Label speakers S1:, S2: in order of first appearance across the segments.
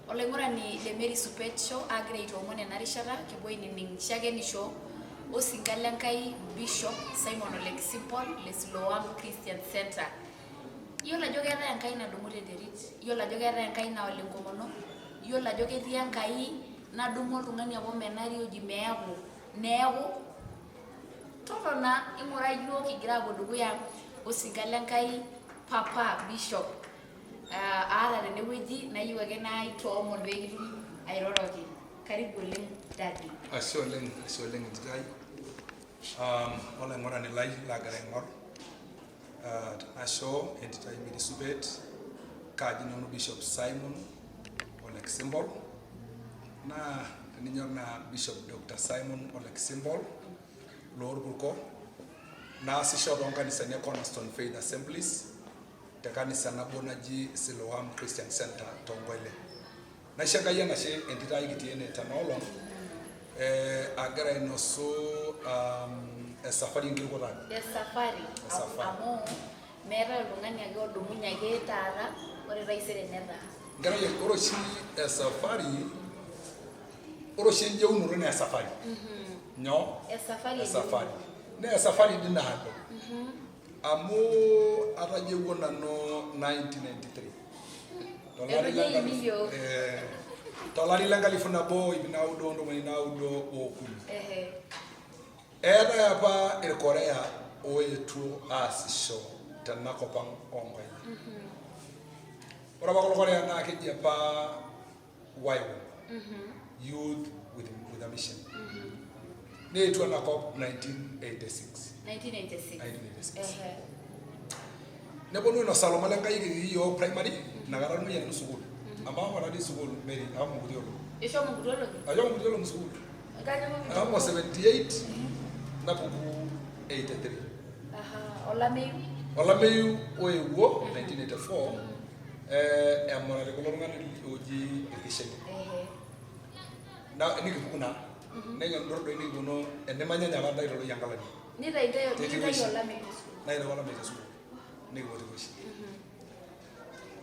S1: Olaing'urani le Mary Supet Show aagira aitoomon ena rishata kipuo ainining shakenisho osinka le Nkai Bishop Simon Ole Kisimpol le Siloam Christian Centre. Iyiolo ajo keetae Enkai nadumu tenterit, iyiolo ajo keetae Enkai naol enkomono, iyiolo ajo ketii Enkai nadumu oltung'ani apa omenari oji meeku neeku. Totona ing'ura iyiook kigira aapuo dukuya osinka le Nkai Papa Bishop. Aata tenewueji nayieu ake naitoomon pee kitum airoroki. Karibu oleng daddy.
S2: Ashe oleng, ashe oleng entito ai. Olaing'urani lai laagira aing'or tena show entito ai Mary Supet, kaaji nanu Bishop Simon Ole Kisimpol, naa teninyor naa Bishop Doctor Simon Ole Kisimpol loorpurko, naasisho toonkanisani e Cornerstone Faith Assemblies te kanisa nabo naji Siloam Christian Centre too Nkoile. Naisho Enkai enashe entito ai kitii ene tena olong eh, agira ainosu esafari enkirukoto ai.
S1: Esafari.
S2: Esafari.
S1: Amu meetae oltung'ani ake odumunye ake taata ore taisere netaa.
S2: Nkerai ai, ore oshi esafari, ore oshi enjeunoto naa esafari. Nyoo?
S1: Esafari.
S2: Esafari. Naa esafari dii naado. Amu atajeuo nanu 1993. Tolari
S1: Etu eini iyiook.
S2: Tolari le nkalifu nabo ip naudo ontomoni naudo okuni.
S1: Ehe.
S2: Eetae apa Irkorea oetuo aasisho tenakop ang oo Nkoile. Ore apa kulo Korea naa keji apa YWAM, Youth with a Mission. Neetuo enakop 1986.
S1: 1986.
S2: 1986.
S1: Ehe.
S2: Neponu ainosaa ilomon le Nkai kitii iyiook primary, inakata irmayianini sukuul. Amu ahomo taadii sukuul Mary, ahomo nkuti olong'i.
S1: Ishomo nkuti olong'i?
S2: Ashomo nkuti olong'i sukuul.
S1: Kajo
S2: Ahomo 78 napuku 83.
S1: Aha, olameyu?
S2: Olameyu oewuo 1984 eh, emurati kulo tung'anak ooji Irkisheni.
S1: Ehe.
S2: Na nikipuku naa. Nikindurr doi nikiponu enimanyanya apa ntae toloyiankalani.
S1: Nitayu
S2: Te
S1: nitayu
S2: Tikoishi.
S1: olameyu te sukuul.
S2: Naitau olameyu te sukuul. Nikipuo Tikoishi.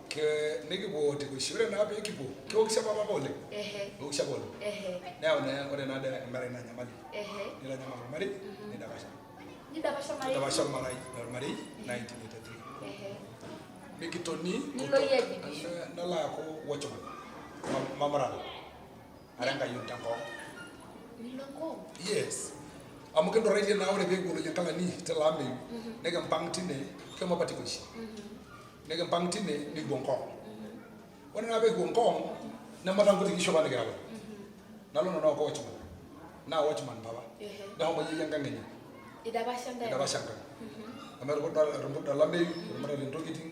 S2: Ke nikipuo Tikoishi. Ore naa pee kipuo, keokisho apa papa oleng.
S1: Ehe.
S2: Keokisho apa oleng.
S1: Ehe.
S2: Neyau naa ore naa dee emerai naa nyamali.
S1: Ehe.
S2: Nitanyamal ormarei, nidapasha.
S1: Nidapasha ormarei.
S2: Nidapasha ormarei, ormarei 1983.
S1: Ehe.
S2: Nikitoni
S1: Nilo iyie ajibisho.
S2: Nalo aaku watchman. Mamurata. Ara enkayioni tenkong.
S1: Nilo Ngong?
S2: Yes. Amu kindurraitie naa ore pee kipuo Loyiankalani tilo ameyu, nikimpang tine, kishomo apa Tikoishi. Nikimpang tine nikipuo Ngong. Ore naa pee kipuo Ngong, nemuta nkuti kishu apa nikira apa. Nalo nanu aaku watchman. Naa watchman papa. Neshomo yeyio enkang enye.
S1: Idapasha ntae.
S2: Idapasha enkang. Amu etupurda olameyu, etumutate intokitin,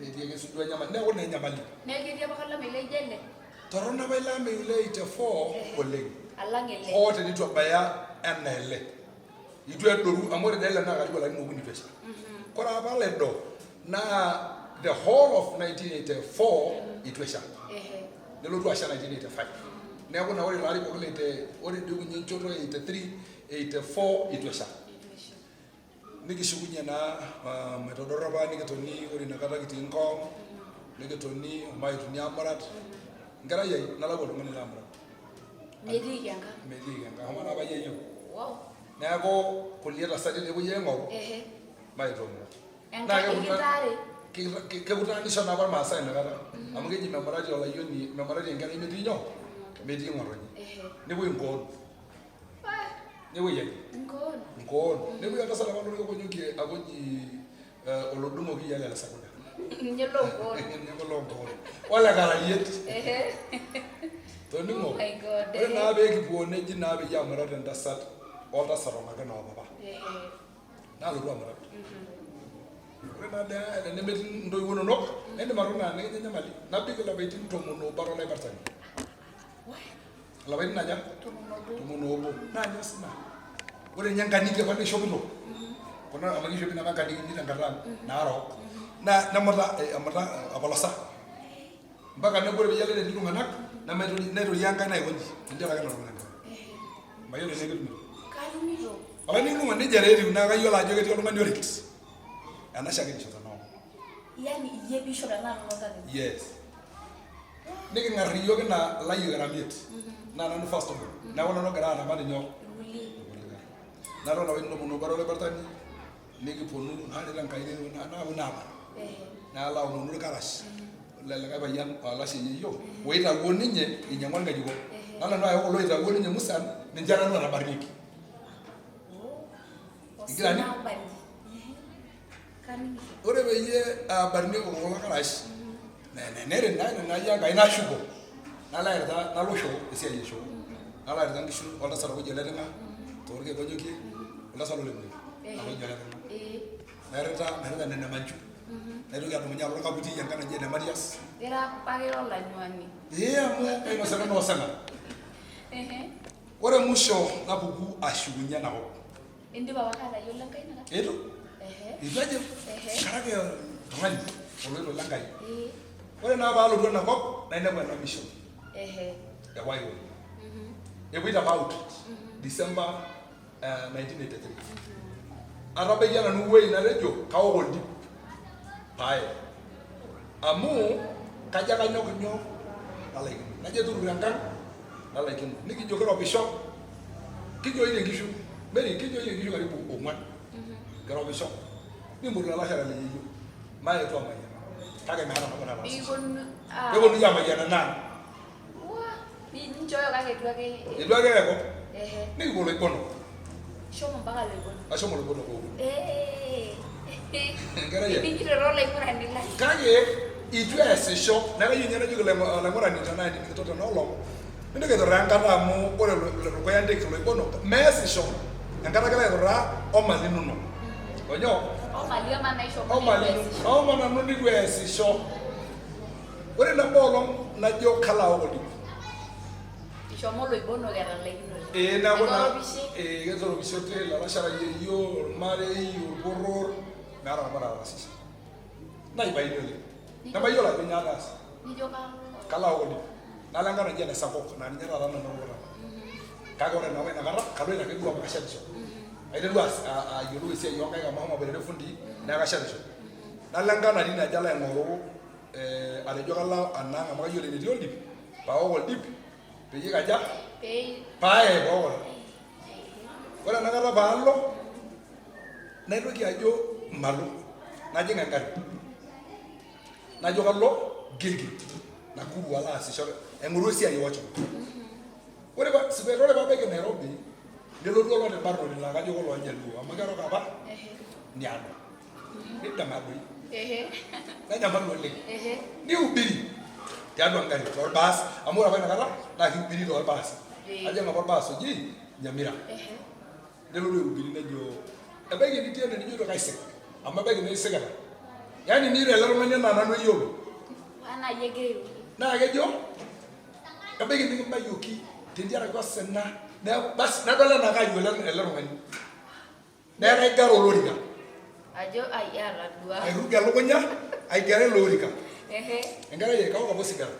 S2: etii ake sudu enyamali. Neeku naa enyamali.
S1: Neeku ketii apake olameyu laijo ele?
S2: Torrono apa ilo ameyu le 84 oleng.
S1: Alang ele.
S2: Hoo teneitu ebaya enaa ele. Eitu edoru amu ore dee ele naa karibu ilarin okuni eitu esha. Kore apa oledo naa the whole of 1984 eitu esha. Nelotu asha 1985. Neeku naa ore ilo ari pooki le ore dii ninye enchoto e 83, 84 eitu esha. Nikishukunye naa maitodoropa nikitoni ore inakata kitii Ngong nikitoni omaetuni aamurat. Enkerai ai nalau oltung'ani laamurat.
S1: Metiiki enkang?
S2: Metiiki enkang, eshomo naa apa yieyio.
S1: Wow.
S2: Neeku kulie tasati taa epuoi aing'oru maetu amurat.
S1: Enkang ekintaare?
S2: Kekutaanisho naa apa irmaasai inakata amu keji memurati olayioni, memurati enkerai metii nyoo, metii ng'otonye. Nepuoi Nkoon. Nepuoi aje?
S1: Nkoon.
S2: Nkoon. Nepuoi oltasat apa loikonyokie apa oji olodung'oki ele le Sakuda.
S1: Ninye loo Nkoon.
S2: Ninye loo Nkoon. Ole Karayiet. Toning'o.
S1: Oh my God.
S2: Ore naa pee kipuo neji naa peyie amurat entasat oltasat ong'aki naa papa. Nalotu amurat. Ore naa dee tenemetii intoiwuo inonok, naa indim atotona nikinya enyamali. Nabik ilapaitin 11 ara olaipartani. Ilapaitin aja? 11. Naa nyoo sii ina? Ore ninye nkaniki apa naishopito, kuna amu kishopi apa nkanikini tenkata ang narook, naa nemuta emuta apolosa. Mpaka neeku ore peyie alo enetii iltung'anak, nairorie Enkai naiko inji, entiaraki natopona Enkai. Mayiolo enaa eketumito.
S1: Katumito.
S2: Olainining'oni nejia taa etiu naa kayiolo ajo ketii oltung'ani oret ena shakenisho tena olong.
S1: Yaani iyie bishop tenakata oltaka?
S2: Yes. Niking'ar iyiook ina layiok era miet. Naa nanu first born. Neeku nanu ogira aramat inyoo?
S1: Irkulie.
S2: Irkulikae. Naton lapaitin tomon obo ara oloibartani, nikiponu naaret Enkai naaponu aapal. Nalo aomonu irkarash le likae payian olashe yieyioo oitawuo ninye einyang'ua irng'ejuko. Nalo nanu ayau kulo oitawuo ninye musan ninche nanu etabarnieki. Igira aning? Ore peyie aabarnieki kulo karash neret naa Enkai nashuko nalo airrita nalo shoo esiai e shoo nalo airrita nkishu oltasat apa oji Oleting'a toorkeek onyokie oltasat lole Moi apa oji Oleting'a nairrita nairrita nena Manju naitoki adumunye alo Orkaputi enkang naji ene Marias.
S1: Ira apake olanyuani.
S2: Ee amu kainosita naa osina. Ore musho napuku ashukunye enakop.
S1: Indipa apa ake atayiolo Enkai inakata?
S2: Eitu. Eitu ajo. Karake oltung'ani oloito le Enkai. Ore naa paalotu ena kop nainepu ena mission. E YWAM. Epoito apa outreach December 1983. Atabaikia nanu ewuei natejo kaok oldip paaye. Amu kajo kanyok nyoo nalaikino. Najo aturur enkang nalaikino. Nikijo kiropisho, kijoitie nkishu, Mary kijoitie nkishu karibu ong'uan kiropisho. Nimpotu ilalashera le yeyio maetu amayiana kake meeta nabo nataasishe. Keponunui amayiana naa.
S1: Ninchooyo kake eitu ake.
S2: Eitu ake eeku. Nikipuo Oloibonok.
S1: Ishomo mpaka Oloibonok.
S2: Ashomo Oloibonok ookuni.
S1: Enkerai ai. Iding'ito taa olaing'urani lai.
S2: Kake eitu eesisho neeku kayieu ninye najoki olaing'urani tenaa ening'ito tena olong mintoki aituraa enkata amu ore lukunya ntik Iloibonok meesisho enkata ake aituraa omali inonok onyoo
S1: Omali ama naishomo
S2: omali
S1: neitu eesisho.
S2: oma nanu neitu eesisho. Ore nabo olong najo kalo aok oldip.
S1: Ishomo Oloibonok etalaikinote.
S2: Ee neeku naa
S1: Etoropishe.
S2: ee ketoropishote ilalashera yieyioo, olmarei, olporor meeta nabo nataasishe. Naibaini oleng. Nemayiolo ajo nyoo ataasa.
S1: Nijo kalo.
S2: Kalo aok oldip. Nalo enkang naji ene Sakok naa ninye taata nanu orkutama. Kake ore naa apa inakata kaloito ake duo amu kashetisho. Aiterua ayiolou esiai oonkaik amu ashomo aboitare ifundii neeku kashetisho. Nalo enkang natii ine ajo alo aing'oru atejo kalo anaang amu kayiolo enetii oldip paok oldip peyie ikaja paaye pookin. Ore enakata paalo naitoki ajo malo najing engarri najo kalo Gilgil Nakuru alo aasisho aing'oru esiai e watchman. Ore pa ore paabaiki Nairobi nelotu oloti barnoti laa kajo koloojaluo amu kerok apa niado. Nidama doi. Nanyamalu oleng. Nihubiri tiatua engari torbaas amu ore apa inakata naa kihubiri torbaasi. Ajing apa orbaas oji Nyamira. Nelotu aihubiri nejo ebaiki nitii ene nijoito kaisik amu ebaiki naa isikita. Yaani niro ele tung'ani enaa nanu eyiolo.
S1: Anaa iyie egira airorie.
S2: Naa kejo ebaiki nikimbayioki tentiaraki osina neeku basi nadol enaa kaayiolo ele tung'ani. Neeku kaigara olorika.
S1: Ajo ai atadua.
S2: Airrug elukunya aigara ele orika. Enkerai ai kaok apa osigara.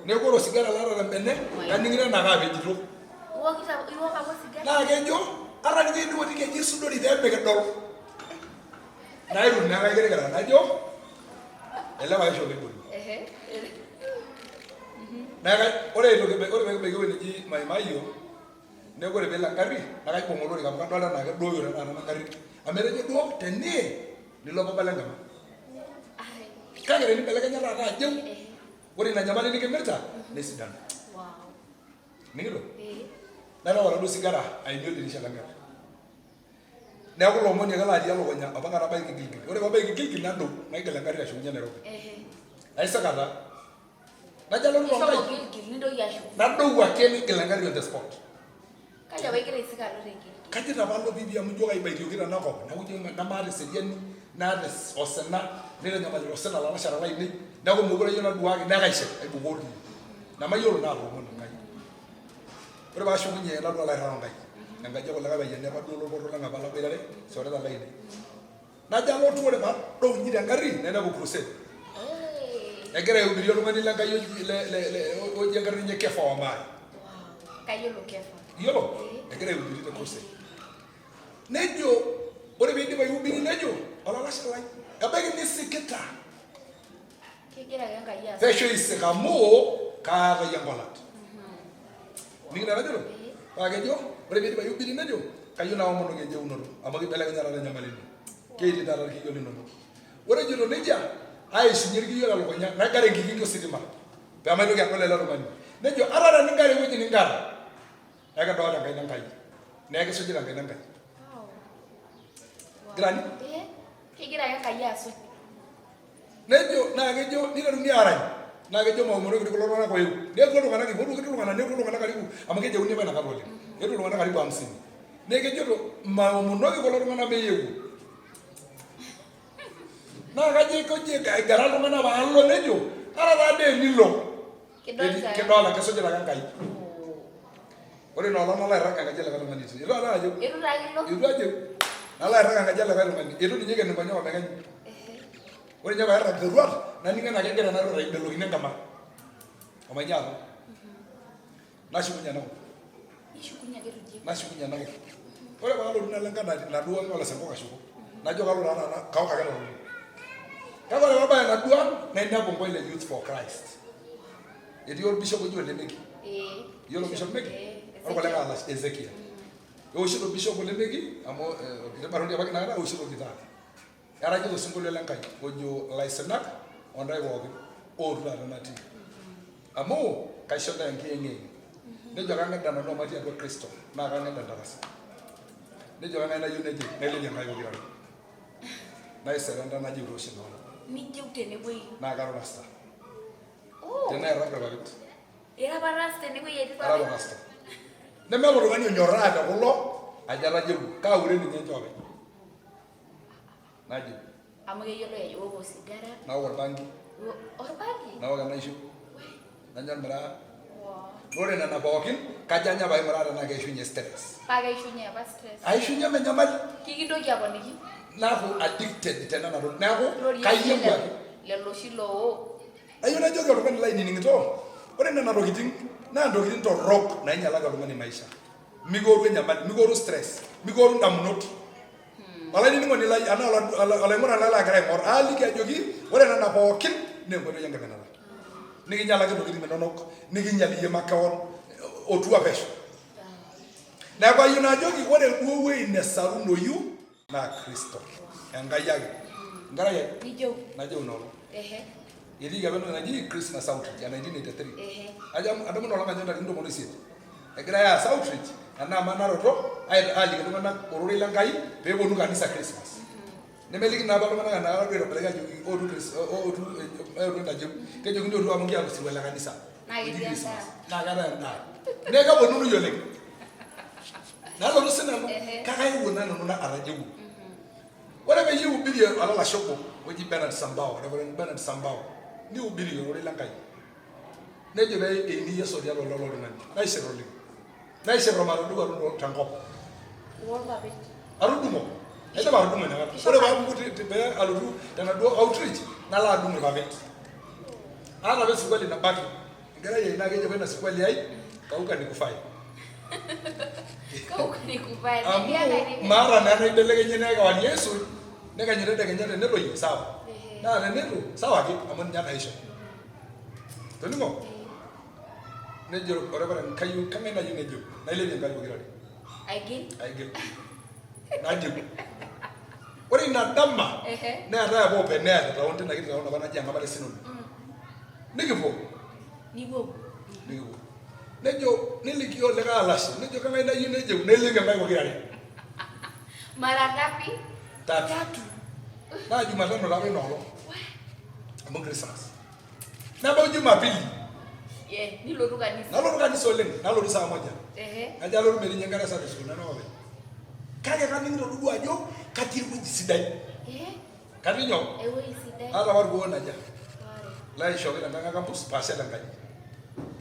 S2: Neeku ore osigara laata tembene kaning'ito enaa kaapejito.
S1: Iwokito iwok apa osigara?
S2: Naa kejo ata ninye eniotiki eji isudori pee mikidol. Nairut naa kaikirikira najo ele pae oshi oloiboni. Neeku ore aitoki ore pee kibaiki ewueji neji Maimaio Neeku ore peelo engarri naa kaibung olorika amu kadolta enaa kedooyo tenakata ena garri amu etejo duo teniye nilo papa lenkima. Kake tenibelekenya taata ajing ore ina nyamali nikimirta nesidanu. Ning'ito? Nareu oladuo sigara aimie oldirisha lengarri. Neeku ilo omoni ake latii elukunya ompaka nabaiki Gilgil. Ore pabaiki Gilgil nadou naigil engarri ashukunye Nairobi. Naisika taa. Najo alotu
S1: Ishomo
S2: tonkaik.
S1: Gilgil nintoki ashuko.
S2: Nadou ake nigil engarri on the spot.
S1: Kaji apa igira aisik alo te Gilgil?
S2: Kajo apa alo piipi amu ijo kaibaitioki tenakop neeku ijo nemaata eseriani naata osina neitanyamalita osina ilalashera lainei neeku mekure ayieu naduaki neeku kaishir aibukoo oltung'ani nemayiolo naa atoomonu Enkai. Ore paashukunye nalotu alo airrag Enkai enkaji okulikae payiani apa duo lorporor lang apa laboitare ilchoreta lainei. Najo alotu ore paadou inji tengarri nainepu crusade. Egira aihubiri oltung'ani le Nkai oji le le le oji enkarna enye Kefa Wamai.
S1: Kayiolo Kefa.
S2: Iyiolo? Egira aihubiri te crusade. Nejo ore piidip aihubiri nejo olalashe lai ebaiki nisikita.
S1: Kegira ake Enkai aas.
S2: Pesho isik amu kaatayie enkolat. Ining enajoito? Paa kejo ore peidip aihubiri nejo kayieu naomonoki ejeunoto amu keibelekenya taata enyamali ino. Ketii taata irkiyo linonok. Ore ejoito nejia aishunye irkiyo telukunya naigara enkikinki ositima pemaitoki adol ele tung'ani. Nejo ata teningara ewueji ningara ekidolta enkaina Enkai naa ekisujita enkaina Enkai. Gira aning?
S1: Kegira ake Enkai asuj.
S2: Nejo naa kejo niteruni aarany naa kejo maomonoki kulo tung'anak oeu. Neetuo iltung'anak eipotuoki iltung'anak neetuo iltung'anak karibu amu kejeuni apa inakata oleng. Eetuo iltung'anak karibu hamsini. Neeku kejoito maomonoki kulo tung'anak meyeu. Naa kajo aikoji aigara iltung'anak paalo nejo ata taa dee enilo kidolta kesujita ake Enkai. Ore ina olong nalo airrag enkaji elikae tung'ani etii. Eitu alo ajeu.
S1: Eitu taa ilo.
S2: Eitu ajeu. Nalo airrag enkaji elikae tung'ani. Eitu ninye eiken inkonyek omekenyu. Ore ninye pairrag teruat naning enaa kegira ena ruat aibelokino enkima. Omainyaaki. Nashukunye enakop.
S1: Nishukunye ake itu ijing.
S2: Nashukunye enakop. Ore paalotu nalo enkang naduo ang Olosankok ashuko. Najo kalo taa taata kaok ake lelo. Kake ore pabaya enaduo ang nainepu nkoi le Youth for Christ. Etii orbishop oji Ole Meki.
S1: Ee.
S2: Iyiolo Bishop Meki?
S1: Ee.
S2: Orkulikae alashe Ezekiel. Ewoshito Bishop Ole Meki amu orkiti barnoti apake inakata ewoshito gitaa. Eranyita osinkolio le Nkai ojo ilaisinak o ntae pookin ootu taata natii. Amu kaisho ntae enkiyeng'iyeng'. Nejo kang'eda nanu amu atii atua Kristo naa kang'eda endarasa. Nejo kang'ae nayieu nejing nailepie nkaik pokirare. Naiserenda najeu taa oshi ina olong'.
S1: Nijeu tenewueji.
S2: Naa kara orpasta.
S1: Oh.
S2: Tenairrag irpapit.
S1: Ira apa rasta enewueji etii
S2: Ara
S1: irpapit?
S2: orpasta. Nemeeta oltung'ani onyorraa te kulo ajo atajeuo. Kaure ninye ninche oopeny. Najo.
S1: Amu keyioloi ajo iwok osigara.
S2: Naok orbangi.
S1: Orbangi?
S2: Naok enaisho. Nanya ormiraa. Ore nena pookin kajo anya paing'uraa tenaa keishunye stress.
S1: Paa keishunye apa stress.
S2: Aishunye eme nyamali.
S1: Kikintoki aponiki.
S2: Naaku addicted tenena tokitin. Neeku
S1: Rorie
S2: kayieu ake.
S1: Lelo oshi loowok.
S2: Ayieu najoki oltung'ani lainining'ito, ore nena tokitin naa ntokitin torrok nainyalaki oltung'ani maisha. Mikioru enyamali, mikioru stress, mikioru indamunot. Olainining'oni lai anaa olaing'urani lai laagira aing'or, aaliki ajoki ore nena pookin naa enkoitoi enkiminata. Nikinyalaki intokitin inonok, nikinyal iyie makewon, otua pesho. Neeku ayieu najoki ore duo ewueji nesarunoyu naa Kristo. Enkai ake. Enkerai ai.
S1: Nijo.
S2: Najo ina olong.
S1: Ehe.
S2: Etiiki apa entoki naji Christmas outreach ya 1983.
S1: Ehe.
S2: Ajo adamu ina olong ajo ntarikini 18. Egirai aas outreach ena manaroto aaliki iltung'anak ororei le Nkai peeponu kanisa Christmas. Nemeliki naa apa iltung'anak enakata duo aitobiraki ajoki ootu ootu ootu entajeu. Kejokini ootu amu kiata osirua le kanisa.
S1: Naa
S2: Oji
S1: ketii
S2: Christmas.
S1: endaa.
S2: Naa keetae endaa. Naa keponunui oleng. Nalotu sinanu
S1: Ehe.
S2: kake aewuo naa nanu atajeuo. Ore peyie ihubiri olalashe obo oji Bernard Sambao, Reverend Bernard Sambao, nihubiri ororei le Nkai. Nejo pee eini Yesu tiatua oltau loltung'ani. Naishir oleng. Naishir omatodua atudung'o tenkop.
S1: Olpapit.
S2: Atudung'o. Aidipa atudung'o inakata. Ore paapuku pee alotu tenaduo outreach nalo adung irpapit. Aata apa esirkwali nabaki. Enkerai ai naa keji apa ina sirkwali ai kauka nikufai.
S1: Kauka nikufai.
S2: Amu maata naa enaibelekenyie neeku kewarie aisuj nekenyu tedekenya teneloyie sawa. Naa teneitu sawa ake amu ninye naisho. Toning'o? Nejo oreverend kayieu kang'ae nayieu nejeu nailepie nkaik pokirare.
S1: Aigil?
S2: Aigil. Najeu. Ore ina dama neetae apa open air te town tina kiti town apa naji Ang'apar e Sinoni. Nikipuo.
S1: Nipuopuo.
S2: Nikipuo. Nejo nelikio likae alashe nejo kang'ae nayieu nejeu nailepie nkaik pokirare.
S1: Mara ngapi?
S2: Tatu.
S1: Tatu.
S2: Naa Jumatano taa apa ina olong. Amu Christmas. Nebau Jumapili.
S1: Yeah, nilotu kanisa.
S2: Nalotu kanisa oleng, nalotu saa moja.
S1: Ehe.
S2: Najo alotu metii ninye enkare Sunday school nanu ake openy. Kake kaning'ito duo ajo katii ewueji sidai.
S1: Ehe.
S2: Katii nyoo?
S1: Ewueji sidai.
S2: Aata apa irkuo naja.
S1: Waare.
S2: Laishooki tenkang e campus paashet enkaji.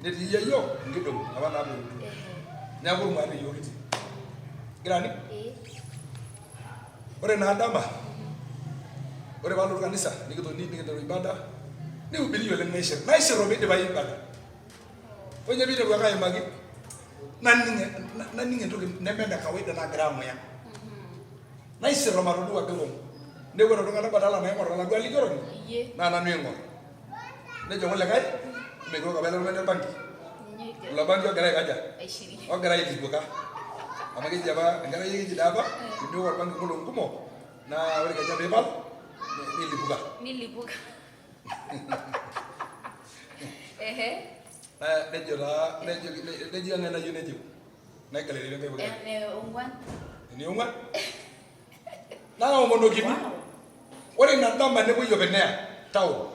S2: Netii yieyio inkidong'i apa naatoiutuo.
S1: Ehe.
S2: Neeku irmuate iyiook kitii. Igira aning?
S1: Ee.
S2: Ore ina dama, ore paalotu kanisa nikitoni nikinteru ibada nihubiri oleng naishir naishir omeidipayu ibada. Ore ninye piiteru ake aimaki naning naning entoki neme ene kawaida naagira amuya. Naishir omatodua kewon. Nekwet iltung'anak badala naing'or oladuo alikioroni
S1: Iyie.
S2: naa nanu eing'or. Nejo kulikae mekiok apa ele tung'ani olbanki. Ilo banki ogira aikaja? Ogira ailipuka. Amu keji apa enkerai keji dii apa teniok olbanki nkolong'i kumok naa ore kenya piipal nilipuka.
S1: Nilipuka. Ehe.
S2: Nejo taa nejo nejo eng'ae nayieu nejeu. Naigil ailepie nkaik pokira.
S1: Ene ong'uan.
S2: Eniong'uan. Naomonokini. Ore ina dama nepuoi open air town.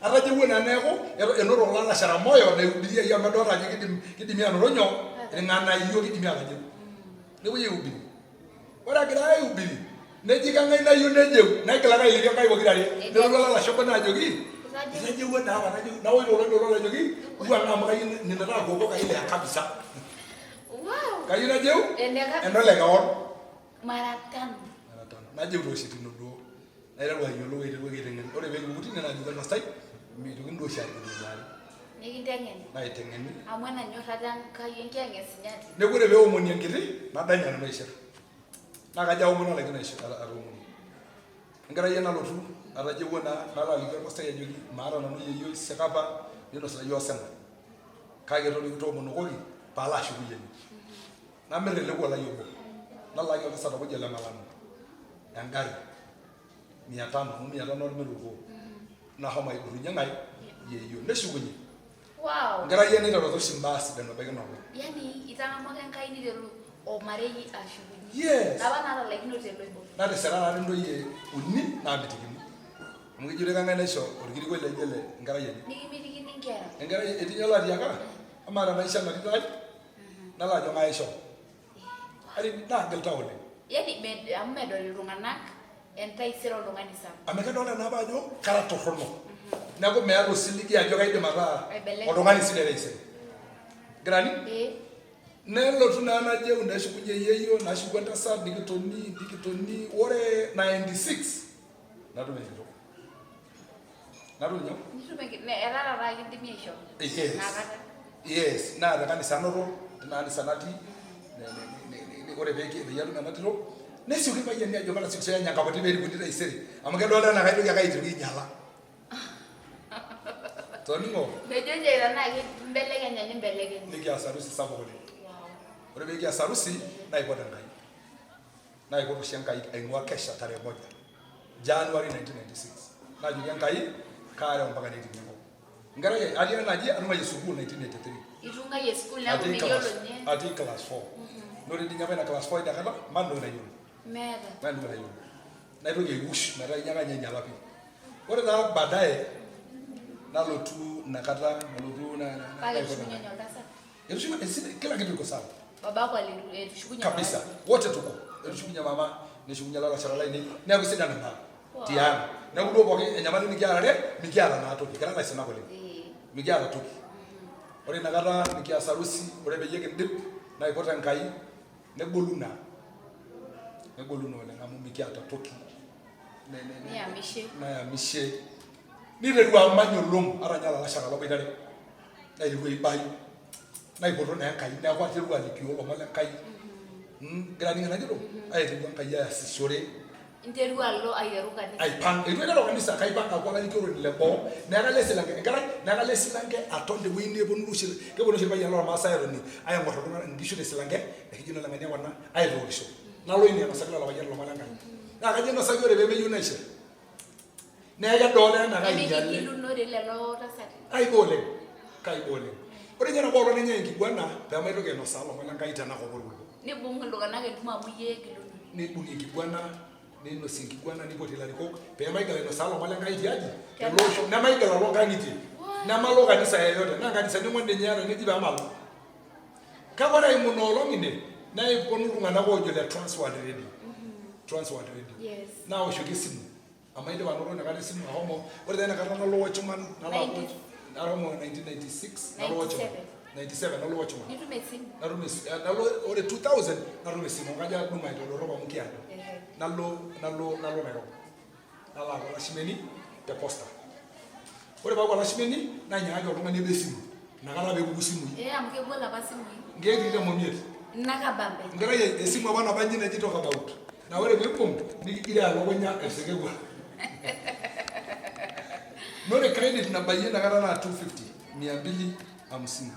S2: Atajeuo naa neeku enoto lalashera moyo naihubiriai amu adolta ajo kidim kidimi anoto nyoo irng'anayio kidimi atajeu. Nepuoi aihubiri. Ore egirai aihubiri neji kang'ae nayieu nejeu naigil ake ailepie nkaik pokira are. Nelotu olalashe obo naajoki itajeuo daa apa tajeuo naosh ilo ajoki wuang'a amu kayieu nina taa koko kailea kabisa. Kayieu najeu enole kewon.
S1: Mara tano.
S2: Mara tano. Najeu too shitino duo. Naiteru ayiolou aiteru aiteng'en. Ore pee kipuku tine najoki olpastai mitokini duo oshi aigil.
S1: Nikinteng'eni.
S2: Naiteng'eni.
S1: Amu enanyorrata Enkai enkiyang'et sinyati.
S2: Neeku ore peomoni enkiti nadanya nanu aishir. Naa kajo aomon nalaikino atoomono. Enkerai ai nalotu atajeuo naa nalo aliki olpastai ajoki maata nanu yieyioi sikapa ninosita iyiook osina. Kake toomonokoki paalo ashuku yieyioi. Namir ele kuo lai obo, nalaaki oltasat apa oji ole Malano engari mia tano amu mia tano atimira orkuo. Nashomo aidurrunye ng'ae? Yieyioo. Neshukunye.
S1: Wow.
S2: Enkerai ai naiteru oshi imbaa sidan ebaiki ina olong.
S1: Yaani itang'amua ake Enkai niteru ormarei ashukunye.
S2: Yes.
S1: Napa natalaikinote loibor.
S2: Natisira taatoi intoyie uni naamitikini. Amu kejo kang'ae naisho orkirikuai laijo ele enkerai enye.
S1: Nikimitikini inkera.
S2: Enkerai etii ninye olatiaka, amaa tenaisho ena tito ai? Nalo ajo ng'ae aisho. Ari naagil tau oleng.
S1: Yaani amu medol iltung'anak entaisere oltung'ani sapuk.
S2: Amu kedolta naa apa ajo kara torrono. Neeku meeta osiligi ajo kaidim ataa oltung'ani sidai taisere. Igira aning?
S1: Ee.
S2: Nelotu naa najeu neshukunye yieyioo nashuku entasat nikitoni nikitoni ore 96 natum enkitok. Natum nyoo?
S1: Nitum enkitok. Etaa taata kindimi aishoo.
S2: Yes.
S1: Inakata.
S2: Yes, naa te kanisa anoto, tina kanisa natii, ore peyie atum ena tito, nesioki irpayiani ajo matasiokisioki anya enkapoti pee erikuni taisere amu kedolta enaa kaitoki ake aitoki ainyiala. Toning'o?
S1: Mejo ninche tenaa kimbelekenya nimbelekenya.
S2: Nikias harusi sapuk oleng.
S1: Wow.
S2: Ore pee kias harusi naipot Enkai. Naipot oshi Enkai aing'ua kesha tarehe moja January 1996. Najoki Enkai kaareu mpaka neiting'ie enkop. Enkerai ai atii enaji atung'uayie sukuul 1983.
S1: Itung'uayie sukuul neeku
S2: Atii
S1: miyiolo
S2: class
S1: ninye.
S2: atii class 4. Naa ore dii ninye apa ina class 4 inakata maata entoki nayiolo.
S1: Meeta.
S2: Maata entoki nayiolo. Naitoki aiwush metaa inyiaka ninye ainyiala pii. Ore taa baadaye nalotu inakata nalotu
S1: Kake etushukunye ninye oltasat.
S2: Etushukunye esidai kila kitu iko sawa.
S1: Babako etushukunye
S2: Kabisa. Wote tuko. Etushukunye mama, neshukunye lalashera lainei, neeku sidan imbaa. Tiang. Neeku duo pooki enyamali nikiarare, mikiata naa toki. Kira ilaisinak oleng. Mikiata toki. Ore inakata nikias harusi, ore peyie kindip, naipot Enkai, negolu naa. Negolu naa oleng amu mikiata toki.
S1: Niyamishe.
S2: Nayamishe. Niteru amany olom, ata ninye olalashera laboitare. Naiterua aibayu. Naipoto naa Enkai, neeku aiterua alikio ilomon le Nkai. Igira aning enajito? Aiterua Enkai aasishore.
S1: Interua alo aiteru kanisa.
S2: Aipang, eitu aiteru kanisa, kaipang aaku olalikioroni le boo, neeku kalo esilanke, enkerai, neeku kalo esilanke aton tewueji neponu oshi, keponu oshi irpayiani lormaasai aatoni aing'or iltung'anak inkishu tesilanke, ekijo ina oleng'ania kuna aitookisho. Nalo ine ainosaki lelo payiani ilomon le Nkai. Naa kajo ainosaki ore peemeyieu naishir. Neeku kedoolta enaa kainyiale.
S1: Nemikigilunore lelo tasati.
S2: Kaiba oleng, kaiba oleng. Ore ninye nabo olong nenyai enkiguana pemaitoki ainosaa ilomon le Nkai tenakop orkulupua.
S1: Nibung iltung'anak entumo amu iyie egilunore.
S2: Nibung'i enkiguana, neinosi enkiguana nipoti ilarikok pemaigil ainosaa ilomon le Nkai tiaji? Tele osho. Nemaigil alo nkang'itie. Nemalo kanisa yeyote. Naa nkanisani ong'uan dii ninye eetae neji pemalo. Kake ore eimu ina olong ine neponu iltung'anak oojo le Transworld Radio. Transworld Radio.
S1: Yes.
S2: Naoshoki esimu amu aidipa anoto inakata esimu ahomo ore taa inakata nalo watchman nalo aaku
S1: 90
S2: ahomo 1996 nalo watchman 97 nalo watchman
S1: Nitum esimu.
S2: natum nalo ore 2000 natum esimu kajo adumu aitodorrop amu kiado nalo nalo nalo Nairobi nalo aaku olashimeni te posta ore paaku olashimeni nainyiang'aki oltung'ani obo esimu inakata peepuku isimui
S1: Ee amu kegol apa isimui.
S2: Nkeek tikitam omiet.
S1: Ina kabambe.
S2: Enkerai ai esimu apa naba inji naji talk about. Naa ore piimbung nikigiroo elukunya esekekua. Naa ore credit nabayie inakata naa 250, mia mbili hamsini.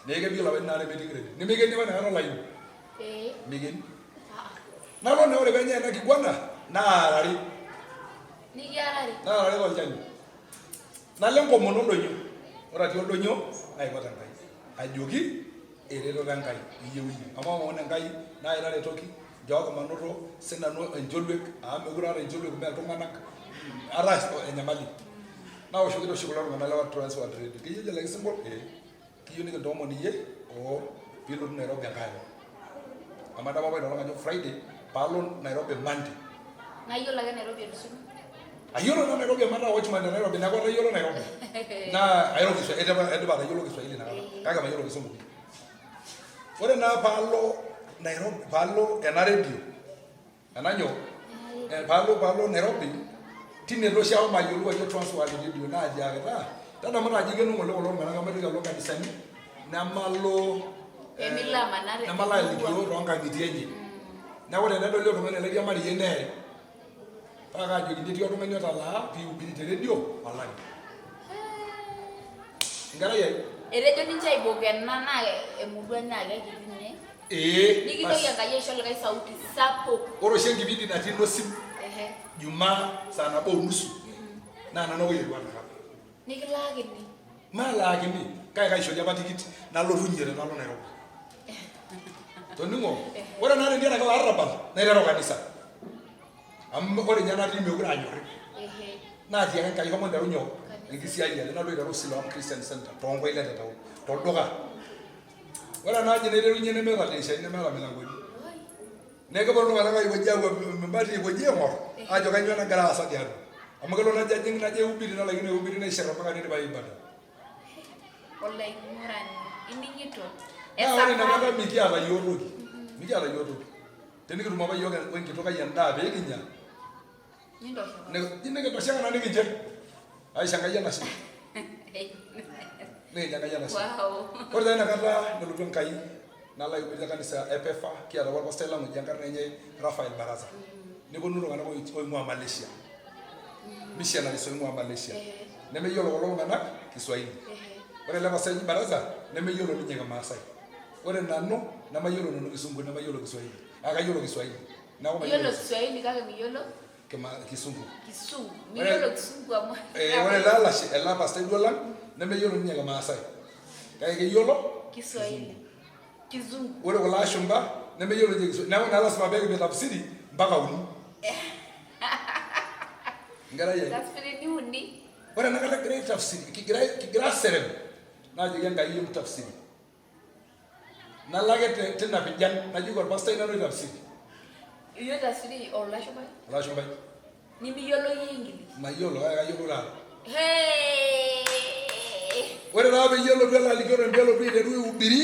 S2: Neeku kebik ilapaitin aare metii credit. Nemeikeni apa inakata olaini.
S1: Ee.
S2: Meikeni.
S1: Ah.
S2: Nalo naa ore peenyae ena kiguana naarari.
S1: Nikiarari.
S2: Naarari tolchani. Nalo enkomono oldonyio. Ore atii oldonyio naipot Enkai. Ajoki eretoto Enkai iyieu iyie. Amu aomon Enkai naai taretoki nchooki manoto sinanu encholuek amu mekure aata encholuek mee iltung'anak ataa enyamali. Naoshoki doi oshi kulo tung'anak le Transworld Radio. Keyieu ele kisingo? Ee. Kiyieu nikintoomon iyie oo piilotu Nairobi enkae olong. Amu adamu apa ina olong ajo Friday paalo Nairobi Monday.
S1: Naa iyiolo ake Nairobi etusujua?
S2: Ayiolo naa Nairobi amu ataa watchman te Nairobi neeku atayiolo Nairobi. Naa airo Kiswahili, aidipa atayiolo Kiswahili inakata kake mayiolo Kisungu pii. Ore naa paalo Nairobi, paalo ena radio ena nyoo paalo Nairobi tine taa oshi ashomo ayiolou ajo Transworld Radio naatiakita tadamu taa ajo ikeno ng'ole kulo tung'anak amu maitoki alo nkanisani nemalo
S1: Pemilo amanaa te
S2: nemalo alikio toonkang'itie enye. Neeku tenedoli oltung'ani olairiamariyie neye. Paa kaajokini etii oltung'ani otalaa piihubiri te redio olari. Enkerai ai.
S1: Etejo ninche aibok ena naa emurua enye aa kekiti ninye.
S2: Ee.
S1: Nikintoki Enkai aisho likae sauti sapuk.
S2: Ore oshi enkipindi natii Nosim Jumaa saa nabo o nusu naa nanu ake oyieru atakapa.
S1: Nikilaakini.
S2: Maalaakini kake kaishori apa tikit nalotunye tenalo Nairobi. Toning'o? Ore naa tentiaraki ilo arrabal naiteru kanisa. Amu ore ninye enatii mekure anyorri. Naatiaka Enkai shomo nteru nyoo? Enkisiayiare. Nalo aiteru Siloam Christian Center toonkoilet te town, tolduka. Ore ena aji naiterunye nemeeta ildirishani nemeeta milangoni. Neeku keponu iltung'anak aikoji aapuo embati aikoji aing'or aajo kainyoo nagira aasa tiatua. Amu kelo najo ajing najo aihubiri nalaikino aihubiri naishir mpaka neidipayu ibada.
S1: Olaing'urani, ining'ito?
S2: Naa ore inakata mikiata iyiook toki, mikiata iyiook toki. Tenikitum apa iyiook wenkitok ai endaa pee kinya, nikintosheka naa nikinche. Aisho Enkai enashe. Nikincho Enkai enashe. Ore taa inakata nelotu Enkai nalo aihubiri te kanisa e PEFA kiata apa olpastai lang oji enkarna enye Raphael Baraza. Neponu iltung'anak oing'ua Malaysia. Missionaries oing'ua Malaysia. Nemeyiolo kulo tung'anak Kiswahili. Ore ele pastai oji Baraza nemeyiolo ninye Kimaasai. Ore nanu nemayiolo nanu Kisungu nemayiolo Kiswahili. Kake kayiolo Kiswahili.
S1: Neeku mayiolo Iyiolo Kiswahili kake miyiolo
S2: Kisungu.
S1: Kisungu. Miyiolo Kisungu amu.
S2: Ore ele alashe, ele pastai duo lang nemeyiolo ninye Kimaasai. Kake keyiolo
S1: Kiswahili. Kizungu.
S2: Ore kulo ashumba nemeyiolo ninche Kiswahili. Neeku naa lasima pee kipitafsiri mpaka uni. Enkerai ai.
S1: Tafsirini uni.
S2: Ore enakata egirai aitafsiri, kigira aserem, naajoki Enkai emtafsiri. Nalo ake tina pijan najoki olpastai nanu oitafsiri.
S1: Iyie oitafsiri olashumbai?
S2: Olashumbai.
S1: Nimiyiolo iyie English?
S2: Mayiolo kake kayiolo taata.
S1: Hey!
S2: Ore taa peyie elotu ele alikioroni pee elotu aiteru aihubiri,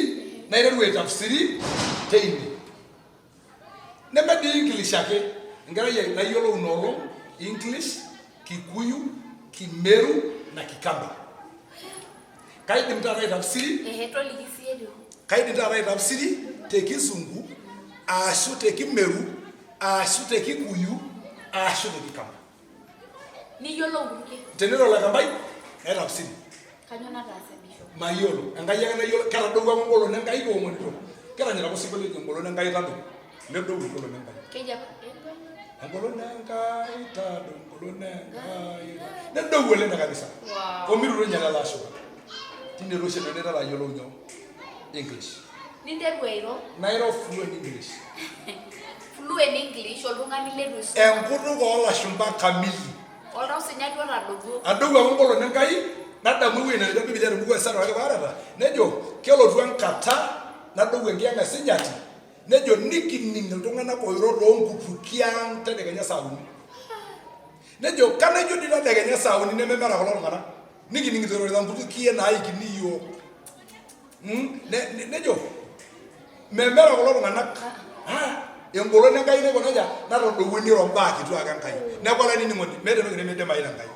S2: naiteru aitafsiri teine. Neme dii English ake, enkerai ai nayiolou ina olong English, Kikuyu, Kimeru na Kikamba. Kaidim taata aitafsiri.
S1: Ehe, toliki siyie etiu.
S2: Kaidim taata aitafsiri te Kizungu ashu te Kimeru ashu te Kikuyu ashu te Kikamba.
S1: Niyiolou nkutukie?
S2: Teniro Olakambai naitafsiri.
S1: Kanyoo nataase Bishop?
S2: Mayiolo. Enkai ake nayiolo. Ketadouo apa engolon Enkai kiomonito. Kiranyita apa osinkolio oji engolon Enkai tadou. Nedou engolon Enkai.
S1: Keji apa?
S2: Engolon Enkai tadou, engolon Enkai. Nedou oleng te kanisa.
S1: Wow.
S2: Omiruto ninye lelo ashumpa. Tine taa oshi nanu aiteru ayiolou nyoo? English.
S1: Ninteru airo?
S2: Nairo fluent English.
S1: Fluent English oltung'ani leitu isuma.
S2: Enkutuk oolashumpa kamili.
S1: Oltau sinyati otadouo.
S2: Adou ake engolon Enkai, nadamu ewueji netejo Biblia te mbuku e Esara orkipaarata, nejo kelotu enkata nadou enkiyang'a e sinyati, nejo nikining iltung'anak oiro too nkutukie ang tedekenya saa uni. Nejo kanaijo dii tadekenya saa uni nememera kulo tung'anak, nikining'ito eirorita nkutukie naikini iyiook. Nejo memera kulo tung'anak engolon Enkai naiko nejia natodowuo niro imbaa kituak Enkai. Neeku olainining'oni meeta entoki nemidimayu te Nkai.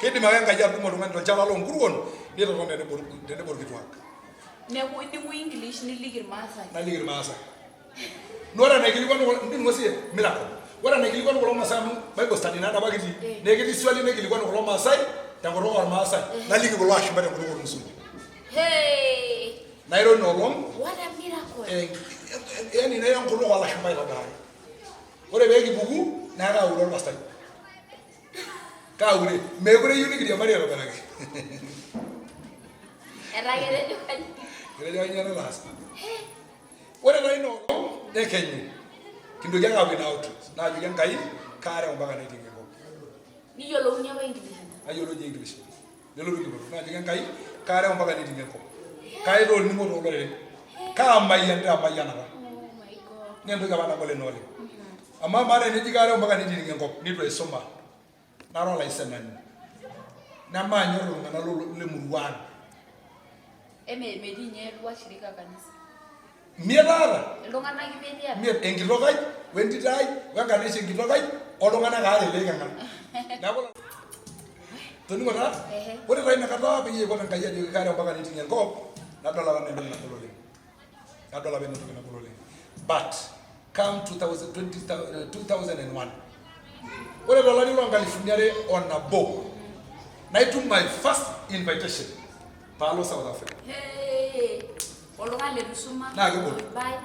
S2: Keidim ake Enkai atudumu oltung'ani tolchala loo nkuruon nitoton tenebo irkituak.
S1: Neeku ining'u English niliki irmaasai.
S2: Naliki irmaasai. Naa ore enaikilikuanu ining'o siiyie miracle. Ore enaikilikuanu kulo Maasai amu Bible study naa apa kitii. Naa ketii swali naikilikuanu kulo Maasai tenkutuk ormaasai. Naliki kulo ashumba tenkutuk ormusungu.
S1: Hey!
S2: Nairo ina olong.
S1: What a miracle.
S2: Yani nairo enkutuk olashumba aitobiraki. Ore pee kipuku naa kaure orpastai. Kaure. Meekure eyieu nikiriamari aitobiraki.
S1: Etaa ketejo kainyioo.
S2: Ketejo kainyioo nataasa. Ore taa ina olong nekenyu kintoki ake aapuo ina outreach naajoki Enkai kaareu mpaka naiting enkop.
S1: Niyiolounye apa English ina?
S2: Ayiolo ninye English. Nelotu enkipotu naajoki Enkai kaareu mpaka neiting enkop. Kaita olning'o tooloreren. Kaamayian taa emayianata.
S1: Oh my God.
S2: Naa entoki apa nagol ina oleng. Amaa maana eneji kaareu mpaka neiting enkop neitu aisuma. Nara olaisenani. Nemaanyor iltung'anak lemurua ang.
S1: Eme metii ninye washirika kanisa.
S2: Miet aata.
S1: Iltung'anak imiet iyata.
S2: Miet, enkitok ai, wentito ai, wenkanashe enkitok ai, oltung'anak aare leiking'a. Neeku toning'o taa? Ore taa inakata peyie aipot Enkai ajoki kaareu mpaka neiting enkop, nadol apa enaa entoki nagol oleng. Nadol apa enaa entoki nagol oleng. But come 2000, 2001, ore tolari loo nkalifuni are o nabo, naitum my first invitation paalo South Africa.
S1: Hey, oltung'ani leitu isuma.
S2: Naa kegol.
S1: Bye.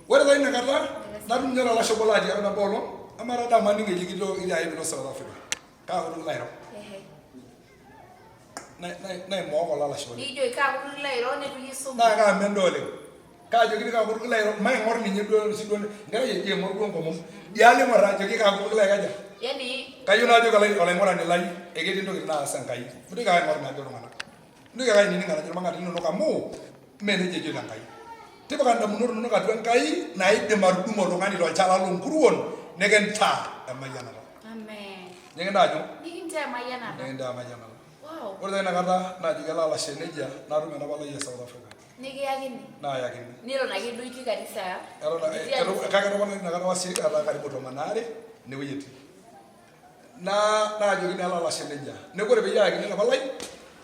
S2: Ore taa ina kata natum ninye olalashe obo latiaka nabo olong amaa taa dama aning eji kilo itii ake piilo South Africa kaa kutuk ilo airo naimook olalashe oleng.
S1: Nikijoki kaa kutuk ilo airo neitu iyie isuma.
S2: Naa kaamenda oleng. Kaajoki kaa kutuk ilo airo maing'or ninye duo sii duo enkerai eji aing'or duo enkomom idia alo aing'or ajoki kaa kutuk ilo aikaja.
S1: Yani
S2: Kayieu najoki olaing'urani lai eketii intokitin naas Enkai. Mintoki ake aing'or inajo iltung'anak. Mintoki ake ainining enajo irmang'ati linonok amu mee nejia ejoito Enkai. Tipika indamunot inonok atua Enkai naidim atudumu oltung'ani tolchala loo nkuruon nikintaa emayianata.
S1: Amen.
S2: Nikintaa nyoo?
S1: Nikintaa emayianata.
S2: Nikintaa emayianata.
S1: Wow.
S2: Ore taa inakata naajoki ele alashe nejia natum ena palai e South Africa.
S1: Nikiyakini.
S2: Naayakini.
S1: Niton ake duo itii kanisa.
S2: Eton kake etopona inakata washirika etaa karibu 12 inewueji etii. Naa naajoki naa ele alashe nejia. Neeku ore peyie aayakini ina palai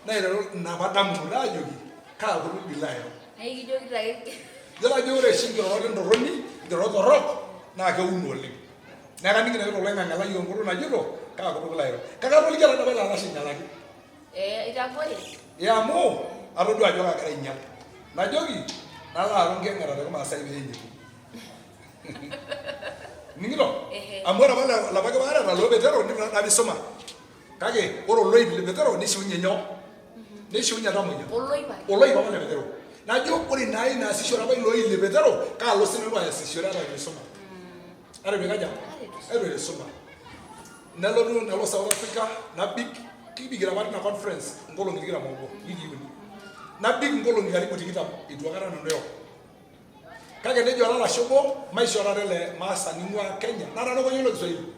S2: naiteru inapa damunot aajoki kaa kutuk dii ilo airo.
S1: Naa ekijokito ake.
S2: Iyiolo ajo ore oshi nkirorot entorroni, nkirorot torrok naa keuno oleng. Neeku kaning'ito ake toloing'ang'e lai enkutuk najito kaa kutuk ilo airo. Kake atoliki ake ele alashe ainyalaki.
S1: Eh, itagore.
S2: Ee amu atodua ajo kaagira ainyal. Najoki nalo aaku enkiyang'ata te kimaasai pee enyitu. Ining'ito?
S1: Ehe.
S2: Amu ore apa lapa kipaareta loo Petero nitu naa doi isuma. Kake ore oloip le Petero nishiunye nyoo? Nishiunye oltamoyia.
S1: Oloip ake.
S2: Oloip apa le Petero. Najo ore ina ai naasishore apa ilo oip le Petero kaalo sinanu aasishore ata eitu aisuma. Ata eitu aikaja? Ata eitu aisuma. Nelotu nalo South Africa nabik kibikita apa tina conference nkolong'i tikitam oobo wikii uni. Nabik nkolong'i karibu tikitam eitu aikata nanu airo. Kake nejo olalashe obo maishoo taata ele maasani oing'ua Kenya nara nanu oyiolo Kiswahili.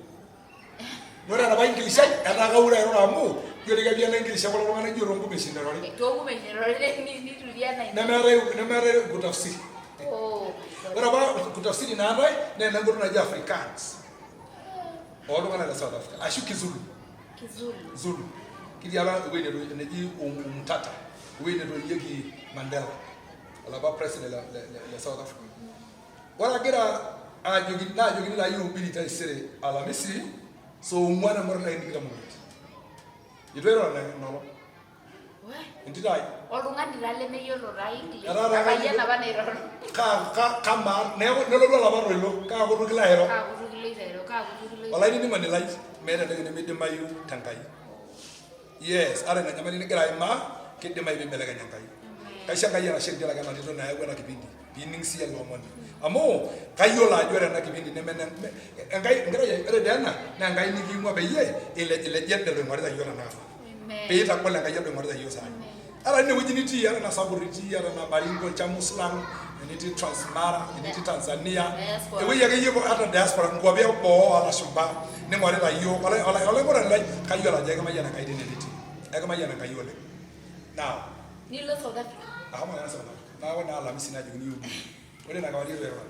S2: Ore enapa English ai etaa kaure airoro amu ijo doi kepik ena English e kulo tung'anak ijo toonkumeshin erori.
S1: Toonkumeshin erori nituria ena ino.
S2: Nemeetae kutafsiri.
S1: Oh.
S2: Ore apa kutafsiri naatae naa ena nkoitoi naji Afrikaans ooltung'anak le South Africa ashu Kizulu.
S1: Kizulu.
S2: Zulu. Kitii apa ewueji neji Umtata, ewueji netoiyieki Mandela olapa president le South Africa. Ore agira ajoki naajokini taa ihubiri taisere Alamisi saa ong'uan amu eton ake tikitam omiet. Eitu airoro ina olong. Entito ai.
S1: Oltung'ani taa lemeyiolo taa English.
S2: Etaa taa
S1: Orpayian apa nairoro.
S2: Kaa kamaa neeku nelotu olapa toilo kaa kutuk ilo airo.
S1: Kaa kutuk iloito airo, kaa kutuk iloito.
S2: Olainining'oni lai meeta entoki nemidimayu te Nkai. Yes, ata ina nyamali nigira aimaa kidimayu piibelekeny Enkai. Kaisho Enkai enashe tenkaraki ena tito nayawua ena kipindi piining siyie ele omoni. Amu kayiolo ajo ore ena kipindi neme ene Enkai enkerai ai ore dii ena naa Enkai niking'ua peyie ilejilejie elde loing'orita iyiook tenakata. Pee itagol Enkai elde oing'orita iyiook saai. Ata tine wueji nitii ata ena Samburu itii ata ena Baringo Chamuslang enitii Transmara enitii Tanzania
S1: Diaspora.
S2: ewueji akeyie ata diaspora nkuapi eboo olashumba ning'orita iyiook olaing'urani lai kayiolo ajo ekimayian Enkai tine nitii. Ekimayian Enkai oleng. Now
S1: Nilo South Africa.
S2: Ahomo naa South Africa. Neeku naa Alamisi naajokini ihubiri. Ore ina kewarie eitu airura.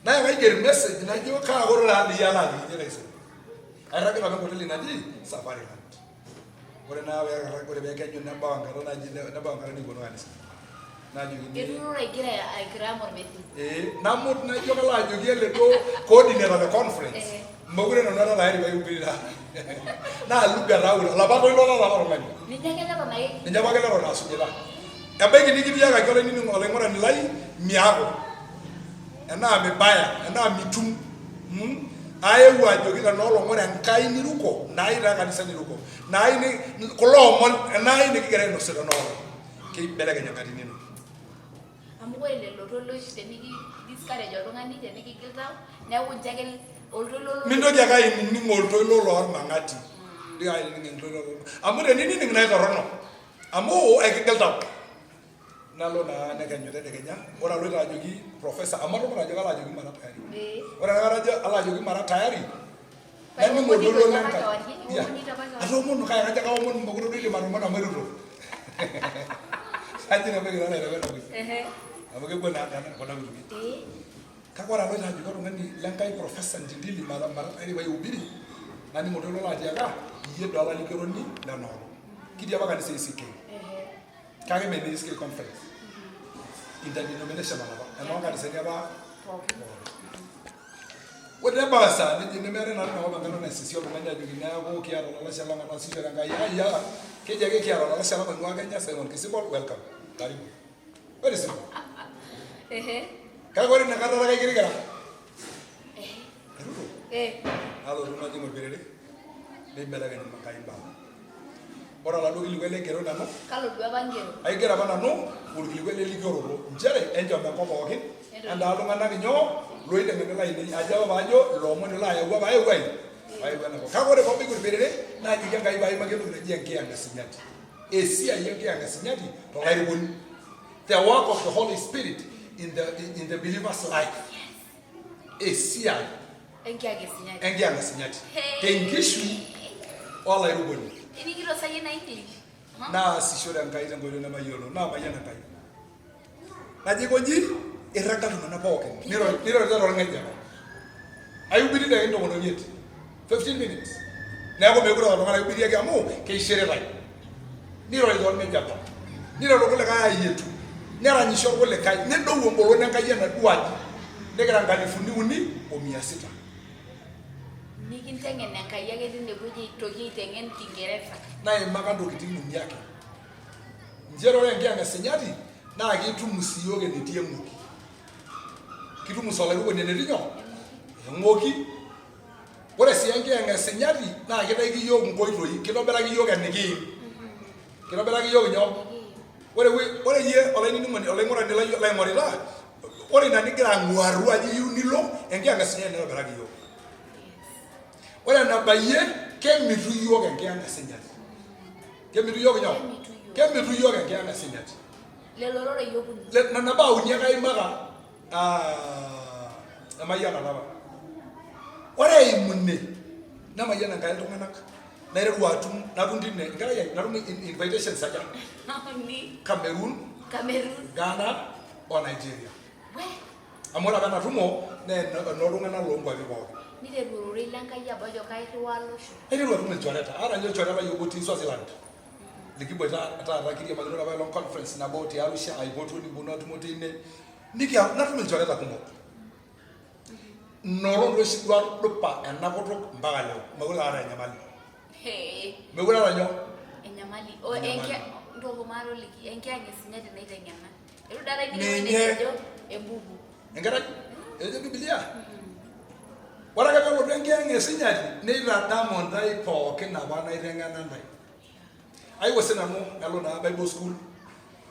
S2: Naa kaiger message najo kaa kutuk taa dii alo alikinye taisere. Airragita apa enkoteli naji Safari Land. Ore naa pee ore pee ekenyu nebau enkata naji nebau enkata nikiponu kanisa. Najokini
S1: Etururo igira aigram ormessage.
S2: Ee, namut naijo kalo ajoki ele duo coordinator le conference.
S1: Eh.
S2: Mekure nanu ara tayari paihubiri taa. Naa lugha taa ura, olapa toilo lolapa tung'ani.
S1: Ninye ake leton ake.
S2: Ninye apake leton asujita. Ebaiki nikitiakaki olainining'oni olaing'urani lai miaku. Enaa mibaya, enaa mitum. Aewuo ajoki tena olong ore Enkai niruko, naai taa kanisa niruko. Naai kulo omon, enaai nikigira ainosu tena olong. Keibelekeny enkatini ino.
S1: Amu ore lelo toiloshi teniki discourage oltung'ani tenikigil tau neeku ninche ake oltoilo lo
S2: Mintoki ake ainining oltoilo lormang'ati. Mintoki ake ainining oltoilo lormang'ati. Amu teninining naa aitorrono. Amu ekigil tau. Nalo naa nekenyu tedekenya, ore aloito ajoki professor amu atumuta ajo kalo ajoki mara tayari. Ore enakata ajo alo ajoki mara tayari, naning oltoilo le Nkai. Yeah. Atoomono kake kajo kaomon mekure duo aidim atomono amu airuto. Kajo ebaiki nanu aiteru ena wueji. Amu kegol naa kuna kutukie. Kake ore aloito ajoki oltung'ani le Nkai Professor Ntintili mara tayari paihubiri, naning oltoilo laatiaka iyie doi olalikioroni lena olong. Kitii apa kanisa e ACK. Kake mee ene ACK conference. Interdenominational apa. Enoo nkanisani apa
S1: Pookin.
S2: Ore nebau esaa neji nemeetae naa tinakop enkata naisisi oltung'ani ajoki neeku kiata olalashe lang otaasishore Enkai ai aa keji ake kiata olalashe lang oing'ua Kenya Simon Kisipol welcome karibu very simple.
S1: Ehe.
S2: Kake ore inakata etaa kaikirikira. Eruto.
S1: Eh.
S2: Nalotu najing orkereri neibelekeny Enkai imbaa. Ore oladuo kilikuai laigero nanu.
S1: Kalo duo apa ingero?
S2: Aigero apa nanu olkilikuai lelikioroto nchere enchom enkop pookin entaa iltung'anak nyoo loiteng'eni lainei ajo apa paajo ilo omoni laayawua paayewuo ai paayewuo enakop. Kake ore pabaiki orperere naajoki Enkai paaimaki entoki naji enkiyang'a sinyati. Esiai enkiyang'a sinyati tolairukoni. The work of the Holy Spirit in the believer's life. Esiai
S1: Enkiyang'a sinyati.
S2: Enkiyang'a sinyati. Tenkishui olairukoni.
S1: Inikito sa iyie ina English?
S2: Naasishore Enkai tenkoitoi nemayiolo, naamayian Enkai. Najo aiko nji, irraga iltung'anak pookin, nirorita tolng'ejep. Aihubiri ildakikani tomon oimiet, 15 minutes. Neeku meekure aa oltung'ani aihubiriaki amu keishiritae. Nirori tolng'ejep, nirori irkulikae aayietu, neranyisho irkulikae, nedou engolon Enkai enaduo aji, nikira nkalifuni uni o mia sita.
S1: Nikinteng'en Enkai ake tine wueji aitoki aiteng'en Kingeresa.
S2: Naimaka ntokitin uni ake. Nchere ore enkiyang'a sinyati naa keitumus iyiook enetii eng'oki. Kitumus olairukoni enetii nyoo? Eng'oki. Ore sii enkiyang'a sinyati naa keitaiki iyiook inkoitoi, keitobiraki iyiook enikiim. Keitobiraki iyiook nyoo? Ore ore iyie olainining'oni olaing'urani lai laing'orita, ore ina nigira ang'uarru ajo iyieu nilo, enkiyang'a sinyati naitobiraki iyiook. Ore enabayie kemitu iyiook enkiyang'a sinyati. Kemitu iyiook nyoo? Kemitu iyiook enkiyang'a sinyati.
S1: Lelo rorei okuni.
S2: Nena baa uni ake aimaka ah, emayianata apa. Ore eimu ine nemayian Enkai iltung'anak naiteru atum natum tine enkerai ai natum invitations aja
S1: Uni.
S2: Cameroon,
S1: Cameroon.
S2: Ghana o Nigeria.
S1: We.
S2: Amu ore apa ena tumo naa enooltung'anak loonkuapi pookin.
S1: Niteru ororei le Nkai abo ajo kairriwaa losho.
S2: Aiteru atum ilchoreta. Aata ninye olchore lai obo otii Swaziland likiboita taata kiriamakino apa aelong conference nabo te Arusha aipotuo nikiponu atumo teine. Nikia natum ilchoreta kumok. Ina olong doi oshi duo atudupa ena kutuk mpaka leo. Mekure aata enyamali.
S1: Hee.
S2: Mekure aata nyoo?
S1: Enyamali. O
S2: Enyamali.
S1: enkia ntooko maatoliki enkiyang'a esinyati naiteng'ena. Eitu data ining ewueji
S2: Ninye.
S1: netejo embuku.
S2: Enkerai, etejo Biblia. Ore ake peelotu enkiyang'a esinyati neitadamu intae pookin apa naiteng'ena intae. Aewuo sinanu nalo naa Bible school,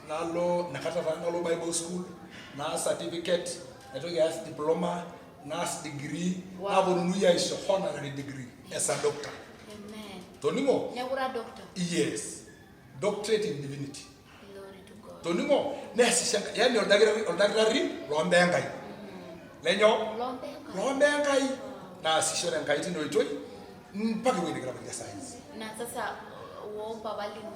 S2: nalo inakata taa nalo Bible school, naas certificate, naitoki aas diploma, naas degree,
S1: Wow.
S2: naponunui aisho honorary degree as a doctor.
S1: Amen.
S2: Toning'o?
S1: Neeku ira doctor.
S2: Yes. Doctorate in divinity.
S1: Glory to God.
S2: Toning'o? Neasisho Enkai, yaani oldakitari oldakitari loombaa Enkai. Lenyoo?
S1: Loombaa Enkai.
S2: Loombaa Enkai. Naasishore Enkai tina oitoi mpaka ewueji nikitabakia saa hizi.
S1: Na sasa woo mpapa lino.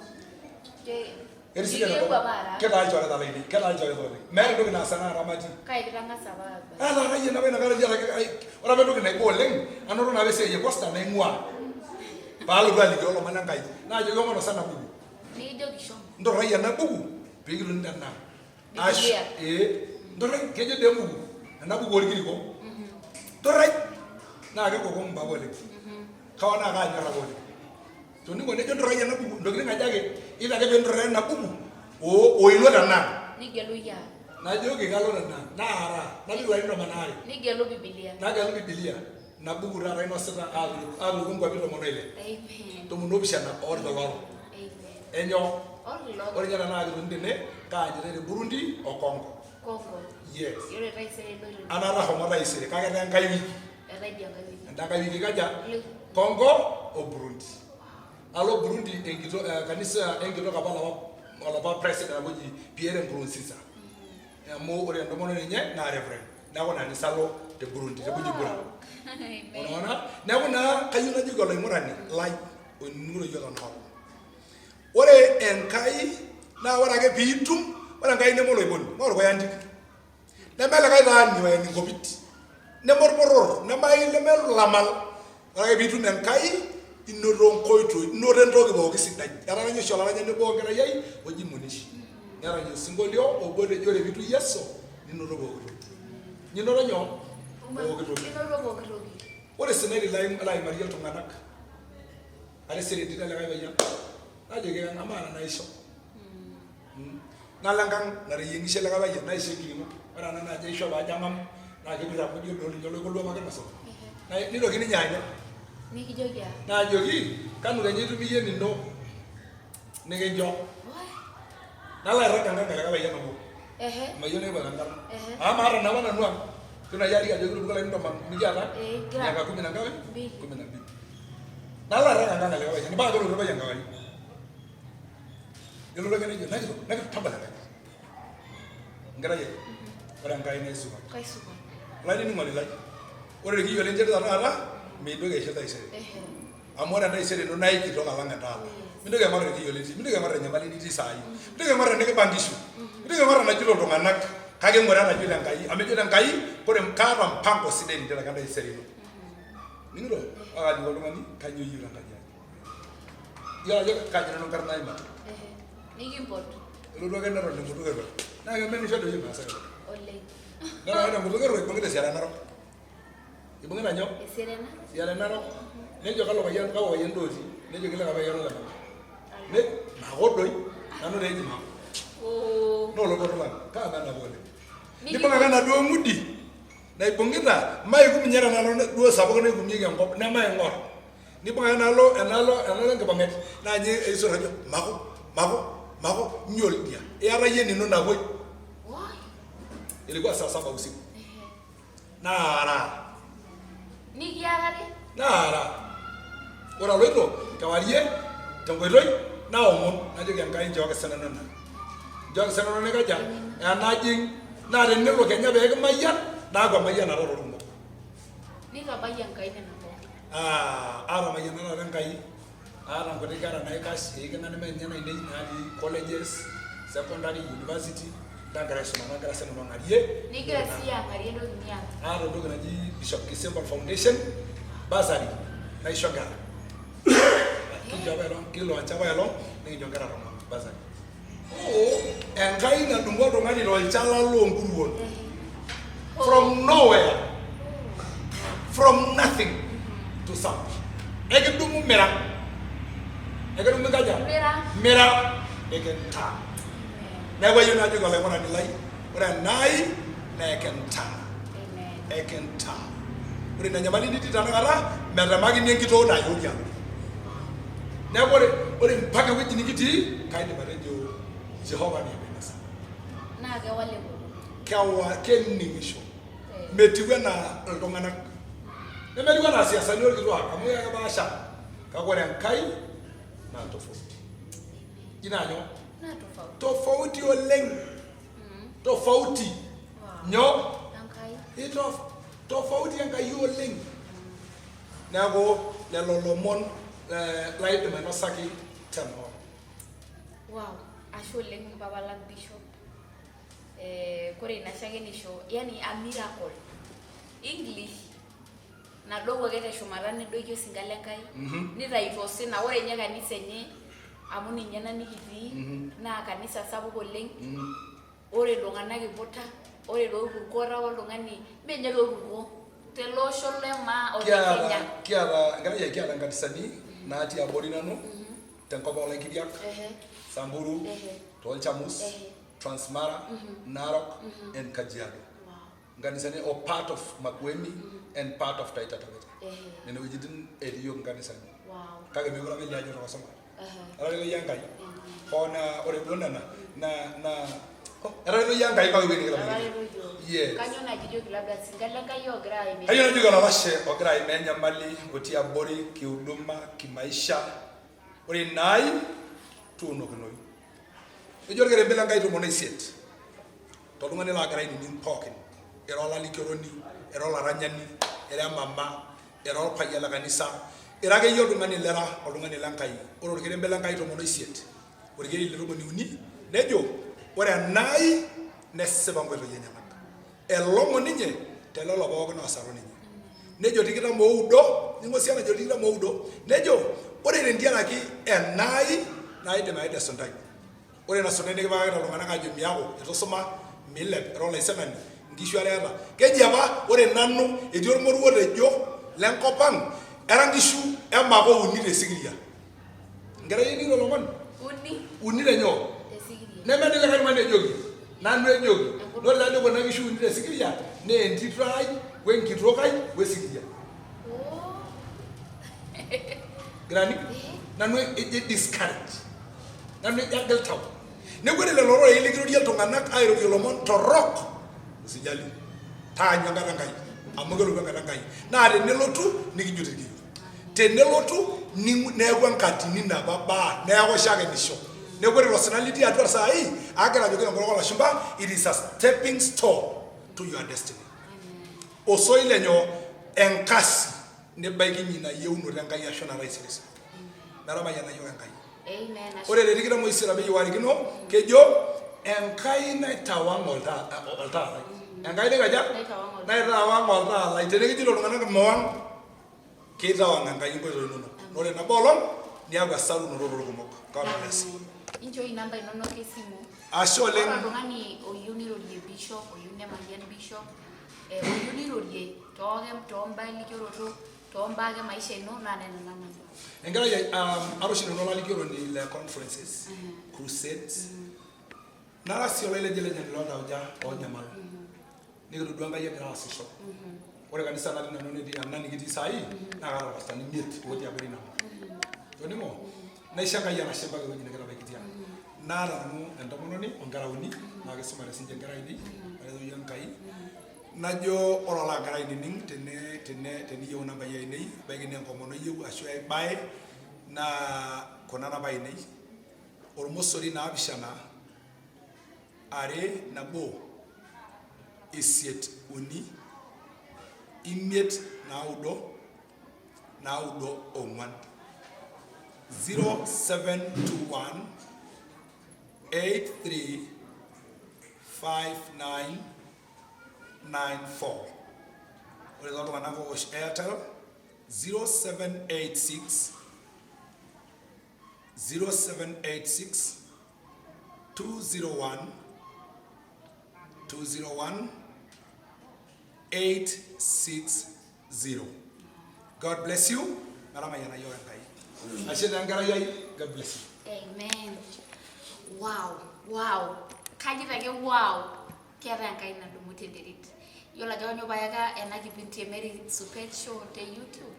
S1: Ke
S2: Ketii sinye
S1: Kiewuo
S2: enakop.
S1: apa ara.
S2: Ketaa ilchoreta lainei, ketaa ilchoreta oleng. Meeta entoki naas tenakata matii.
S1: Kai kitang'asa apa aabaya.
S2: Ataarayie napa inakata ji ore apa entoki naiba oleng, anoto naa apa esiai e posta naing'uaa. Paalotu alikio ilomon lenkai. Naajoki omon osa ena buku.
S1: Nikijoki shomo.
S2: Nturrai ena buku pee kitoni tenaa. Ashu
S1: Biblia.
S2: ee ntorai kejo dee embuku ena buku orkiriko ntorai naa kekokong mpapa oleng kawa naa kaanyor apa oleng toning'o nejo ntorai ena buku ntokitin aja ake ila ake pinturaa ena buku oilo tenaa
S1: Nigelu iyie.
S2: Najoki kalo tenaa naara napik ilarin 12.
S1: Nigelu Biblia.
S2: Nagelu Biblia ina buku taata inosita aaturuko nkuapi 16.
S1: Amen.
S2: 17 oolkila orok.
S1: Amen.
S2: Enyoo?
S1: Olkila orok.
S2: Ore ninye tenakata kitoni tene kaanyitae te Burundi o Congo.
S1: Congo.
S2: Yes.
S1: Yiolo taisere iloito.
S2: Anaata homo taisere kake etaa enkae wiki.
S1: Etaa idia enkae wiki.
S2: Enda nkae wiki kaja? Congo o Burundi. Alo Burundi enkitok kanisa enkitok apa olapa olapa president apa oji Pierre Nkurunziza. Amu ore entomononi enye naa reverend. Neeku ina anisa alo te Burundi te Bujumbura. Unaona? Neeku naa kayieu najoki olaing'urani lai oinining'ito iyiook tenakop. Ore Enkai naa ore ake piitum, ore Enkai neme oloiboni, mee orkoyandik. Neme likae taani oen inkopit, neme orporor, neme neme olamal. Ore ake piitum Enkai inoto nkoitoi, inoto entoki pooki sidai. Etaranya oshi olaranyani obo enkerai ai oji Munishi. Nerany osinkolio obo otejo ore piitum Yesu ninoto pooki toki. Ninoto nyoo? Pooki toki.
S1: Inoto pooki toki.
S2: Ore sinai laimarie iltung'anak, atii Serentita likae payian, najoki amaa tenaisho? Nalo enkang nateyieng'ishe likae payian naisho enkiring'o. Ore ena naajo aisho paajo ang'amu naa kepir amu ijo doi ninye oloikolua apa kinosa. Nitoki ninye anya.
S1: Nikijoki aa?
S2: Naajoki kanu kenya itum iyie enino nikincho. Nalo airrag enkang elikae payian obo. Mayiolo enaiba enkarna. Amu maata naa apa nanu ang. Itu naaji aliki ajo kitupukuo ilarin tomon mikiata miaka kumi na ngapi? 12. Nalo airrag enkang elikae payian mpaka kelotu orpayian kewarie. Nelotu ake nejo nakitok nakitok tabala enkaji. Enkerai ai ore Enkai naa aisupat.
S1: Kaisupat.
S2: Olainining'oni lai, ore irkiyo linchorita taata mintoki aisho taisere. Amu ore entaisere ino naa ikitok alang entaata. Mintoki aing'or irkiyo litii, mintoki aing'or enyamali nitii saai, mintoki aing'or enikiba nkishu, mintoki aing'or enajito iltung'anak kake ing'ura enajito Enkai. Amu ejoito Enkai ore kaata mpango sidai tenteraki entaisere ino. Ining'ito? Kake ajoki oltung'ani kainyoo iyieu tenkaji ai. Iyiolo ajo kaji nanu enkarna ai Matu.
S1: Ehe. Nikimpot.
S2: Elotu ake neton tenkutuk erruai. Naa kemenisho doi irmaasai oleng.
S1: Oleng.
S2: Neton ake tenkutuk erruai ibung'ita esiara narok. Ibung'ita nyoo?
S1: Esiara narok.
S2: Esiara narok. Nejo kalo payian kakwa payian duo otii. Nejo likae payian ole Mako. Ne Mako doi. Nanu taa eji Mako.
S1: Oo.
S2: Naa olobotor lang. Kaa menapa oleng. Nibung ake enaduo ng'udi naibung'ita maikum ninye tenalo duo sapuk naikumieki enkop nemaing'or. Nibung ake enaalo enaalo enaalo enkipang'et naa ninye eisur ajo mako mako mako nyoo oldia iyata iyie enino napuoi. Ilikuwa saa saba usiku. Naaraa.
S1: Nikiarari.
S2: Naaraa. Ore aloito kewarie tenkoitoi naomon najoki Enkai nchooki sinanu ena. Nchooki sinanu naikaja enajing naa tenelo kenya pee kimayian naaku emayianata toorkumok.
S1: Neitabayie Enkai nena pookin.
S2: Ah, aatamayiana taata Enkai, aata nkuti kera naikash eiking'a neme ninye nainei natii colleges, secondary, university nagira aisuma nagira sinanu ang'arie.
S1: Nigira siyie ang'arie entoki niata.
S2: Aata entoki naji Bishop Kisimba Foundation bursary naisho nkera. Kincho apa elong, kilauncha apa elong nikincho nkera tomon bursary. Oo, Enkai nadumu oltung'ani tolchala loonkuruon. From nowhere. From nothing to something. Ekidumu mira. Ekidumu nkaja?
S1: Mira.
S2: Mira. Ekintaa. Neeku ayieu najoki olaing'urani lai, ore enaai naa ekintaa. Ekintaa. Ore ina nyamali nitii tenakata, metemakini enkitoo nayooki alotu. Neeku ore ore mpaka ewueji nikitii kaidim atejo Jehova ni Ebeneza.
S1: Naa kewal enkutuk.
S2: Kewa kening'isho. Metiu enaa iltung'anak. Nemetiu enaa isiasani orkituak amu kepaasha. Kake ore Enkai naa tofauti. Ji naa nyoo?
S1: Naa tofauti.
S2: Tofauti oleng. Tofauti. Nyoo?
S1: Enkai.
S2: Itof tofauti Enkai oleng. Neeku lelo lomon laidim ainosaki tena olong.
S1: Wow, ashe oleng mpapa lang Bishop. Kore ina shakenisho, yani a miracle. English nadou ake teshumata nedoiki osinka le Nkai, nitayu tosina. Ore ninye kanisa enye amu ninye ena nikitii naa kanisa sapuk oleng. Ore iltung'anak iputa, ore loopurko ira oltung'ani, mee ninye loopurko tele osho le maa o le Kenya.
S2: Kiata enkerai ai, kiata nkanisani natii abori nanu tenkop oo Laikipiak, Samburu, toolchamus, Transmara, Narok and Kajiado. Nkanisani o part of Makueni and part of Taita Taveta. Nene wuejitin etii iyiok nkanisani. Kake meekure apa elio ajo tapasali. Etareto iyie Enkai. Hoo naa ore duo nena naa naa etareto iyie Enkai mpaka ewueji nikitabaikitia. Yes.
S1: Kanyoo naaji ijoki labda sinka le Nkai ogira aimie?
S2: Kayieu najoki olalashe ogira aimaa enyamali otii abori kihuduma kimaisha ore ina ai tuunokinoyu. Ejo orkerembe le Nkai tomon oisiet toltung'ani laagira ainining pookin ira olalikioroni ira olaranyani ira emama ira olpayian le kanisa, ira akeyie oltung'ani lira oltung'ani le Nkai. Ore olkerembe le Nkai 18, olkeri le 13 nejo, ore enaai nesipa nkoitoi enyenak, elong'o ninye te lelo pookin oosaru ninye. Nejo 29, ning'o sii enajo 29, nejo ore tentiaraki enaai naidim aida esuntai. Ore ina suntai nikipikakita iltung'anak aajo miaku, eitu isuma, milep, ira olaisinani, nkishu are eeta. Keji apa ore nanu etii olmoruo otejo le nkop ang era nkishu emako uni te sikiria. Enkerai ening'ito ilomon?
S1: Uni.
S2: Uni te nyoo?
S1: Te sikiria.
S2: Neme likae tung'ani ejoki, nanu ejoki. Ore taa kuna kishu uni te sikiria naa entito ai we nkitok ai we sikiria.
S1: Oh.
S2: Gira aning? Nanu ejo discourage. Nanu ejo agil tau. Neeku ore lelo rorei likirorie iltung'anak airorie ilomon torrok, usijali. Taanyu enkata Enkai, amu kelotu enkata Enkai. Naa tenelotu nikijut irkiyo. Tenelotu neeku enkatini napa baa, neeku shakenisho. Neeku ore ilo sina litii atua saai, agira ajoki tenkutuk oolashumba, it is a stepping stone to your destiny. Osoit le nyoo? Enkasi nibaikinye ina yieunoto Enkai ashu ina taisere sidai. Metamayiana iyiook Enkai.
S1: Amen.
S2: Ore te tikitam oisiet amu ekiwarikino, kejo Enkai naitawang oltaa oltaa lai. Enkai naikaja?
S1: Naitawang oltaa.
S2: Naitawang oltaa lai. Tenikijito iltung'anak mowang, keitawang Enkai inkoitoi inonok. Ore nabo olong niaku esarunoto toolkumok. God bless you.
S1: Amen. Inchoi inamba inonok esimu.
S2: Ashe oleng.
S1: Ore oltung'ani oyieu nirorie bishop, oyieu nemayian bishop, oyieu nirorie toombaa elikioroto, toombaa ake maisha ino naa nena namba.
S2: Enkerai ai, ara oshi nanu olalikioroni le conferences, crusades, nara sii oloilejilejani looltauja oonyamal. Nikitodua Enkai egira aasisho. Ore kanisa natii nanu netii ena nikitii saai naa kaata irpastani imiet otii abori nanu. Toning'o? Naisho Enkai enashe mpaka ewueji nikitabaikitia. Naata nanu entomononi onkera uni naa kisumate sinche inkera ainei, naretoki Enkai. Najo ore olaagira ainining tene tene teniyieu inambai ainei ebaiki naa enkomono iyieu ashu ae bae naa kuna namba ainei ormosori naapishana are nabo isiet uni imiet naudo naudo ong'uan 0721 83 59 94. Ore tooltung'anak oowosh Airtel 0786 0786 201 201 860. God bless you. Metamayiana iyiook Enkai. Ashe taa enkerai ai. God bless you.
S1: Amen. Wow, wow. Kajito ake wow. Keetae Enkai nadumu tenterit. Iyiolo ajo kainyoo payaka ena kipindi e Mary Supet Show te YouTube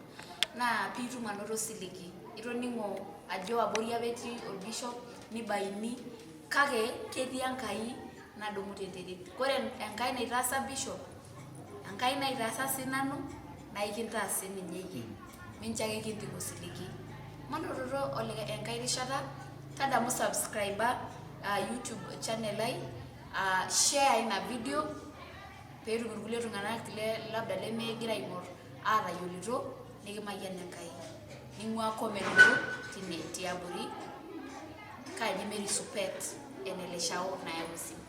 S1: naa piitum anoto osiligi. Itoning'o ajo abori apa etii olbishop nibaini kake ketii Enkai nadumu tenterit. Ore Enkai naitaasa bishop, Enkai naitaasa sii nanu naa ekintaas sii ninye iyie. Mincho ake kinting osiligi. Manototo enkae rishata, tadamu subscriber YouTube channel ai share ina video peetum irkulie tung'anak le labda lemegira aing'or aatayiolito nikimayian Enkai. Ning'uaa comment ino tine tiabori kaaji Mary Supet ene Leshao nayau esimu.